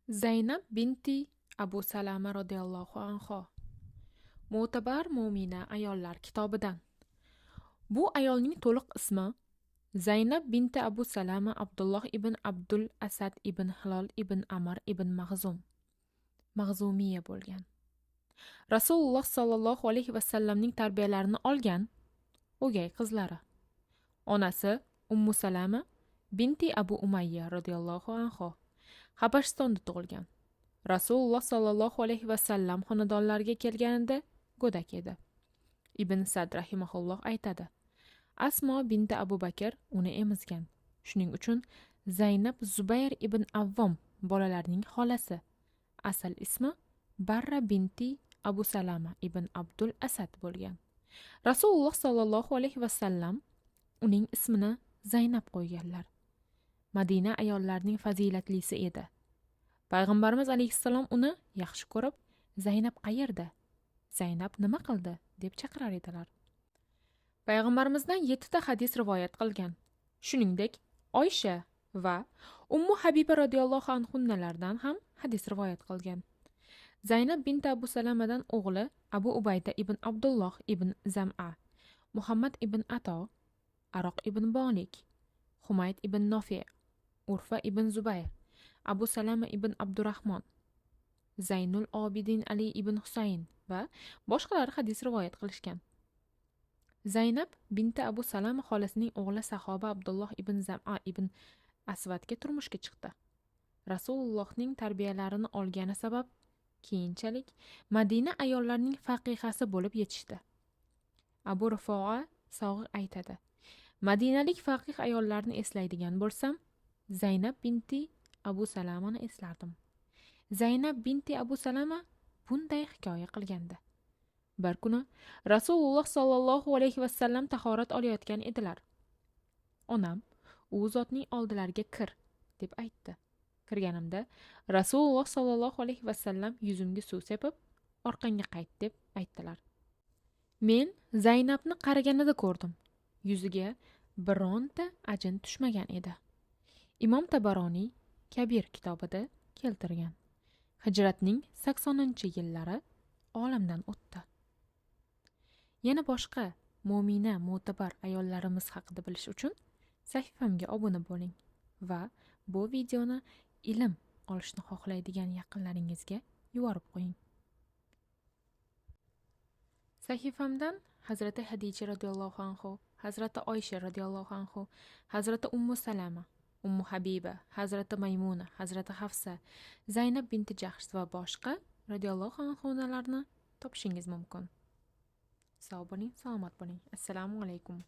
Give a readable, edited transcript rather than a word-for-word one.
Zaynab binti Abu Salama radhiyallohu anho. Mo'tabar mo'mina ayollar kitobidan. Bu ayolning to'liq ismi Zaynab binti Abu Salama Abdulloh ibn Abdul Asad ibn Hilol ibn Amr ibn Mag'zum Mag'zumiya bo'lgan. Rasululloh sollallohu alayhi vasallamning tarbiyalarini olgan o'gay qizlari. Onasi Ummu Salama binti Abu Umayya radhiyallohu anho Habashistonda tug'ilgan. Rasululloh sollallohu alayhi vasallam xonadonlariga kelganida go'dak edi. Ibn Sad rahimahulloh aytadi: Asmo binti Abu Bakr uni emizgan. Shuning uchun Zaynab Zubayr ibn Avvom bolalarining xolasi. Asl ismi Barra binti Abu Salama ibn Abdul Asad bo'lgan. Rasululloh sollallohu alayhi vasallam uning ismini Zaynab qo'yganlar. Madina ayollarining fazilatlisi edi. Payg'ambarimiz alayhissalom uni yaxshi ko'rib, "Zaynab qayerda? Zaynab nima qildi?" deb chaqirar edilar. Payg'ambarimizdan 7 ta hadis rivoyat qilgan. Shuningdek, Oysha va Ummu Habiba radhiyallohu anhunnalardan ham hadis rivoyat qilgan. Zaynab binti Abu Salamadan o'g'li Abu Ubayda ibn Abdulloh ibn Zam'a, Muhammad ibn Ato, Aroq ibn Bolik, Humayd ibn Nofi, Urfa ibn Zubayr, Abu Salama ibn Abdurrahmon, Zaynul Obidin Ali ibn Husayn va boshqalar hadis rivoyat qilishgan. Zaynab binti Abu Salama xolasining o'g'li sahoba Abdulloh ibn Zam'a ibn Asvadga turmushga chiqdi. Rasulullohning tarbiyalarini olgani sabab keyinchalik Madina ayollarining faqihasi bo'lib yetishdi. Abu Rifoa Sog'i aytadi: Madinalik faqih ayollarni eslaydigan bo'lsam, Zaynab binti Abu Salamani eslardim. Zaynab binti Abu Salama bunday hikoya qilgandi. Bir kuni Rasululloh sollallohu alayhi vasallam tahorat olayotgan edilar. Onam u zotning oldilariga kir deb aytdi. Kirganimda Rasululloh sollallohu alayhi vasallam yuzimga suv sepib, orqangga qayt deb aytdilar. Men Zaynabni qaraganida ko'rdim. Yuziga bironta ajin tushmagan edi. Imom Tabaroniy Kabir kitobida keltirgan. Hijratning 80-yillari olamdan o'tdi. Yana boshqa mo'mina mo'tabar ayollarimiz haqida bilish uchun sahifamga obuna bo'ling va bu videoni ilm olishni xohlaydigan yaqinlaringizga yuborib qo'ying. Sahifamdan Hazrati Hadija radhiyallohu anhu, Hazrati Oysha radhiyallohu anhu, Hazrati Ummu Salama, Ummu Habiba, Hazrati Maymuna, Hazrati Hafsa, Zaynab binti Jahsh va boshqa radhiyallohu anhularni topishingiz mumkin. Sog' bo'ling, salomat bo'ling. Assalomu alaykum.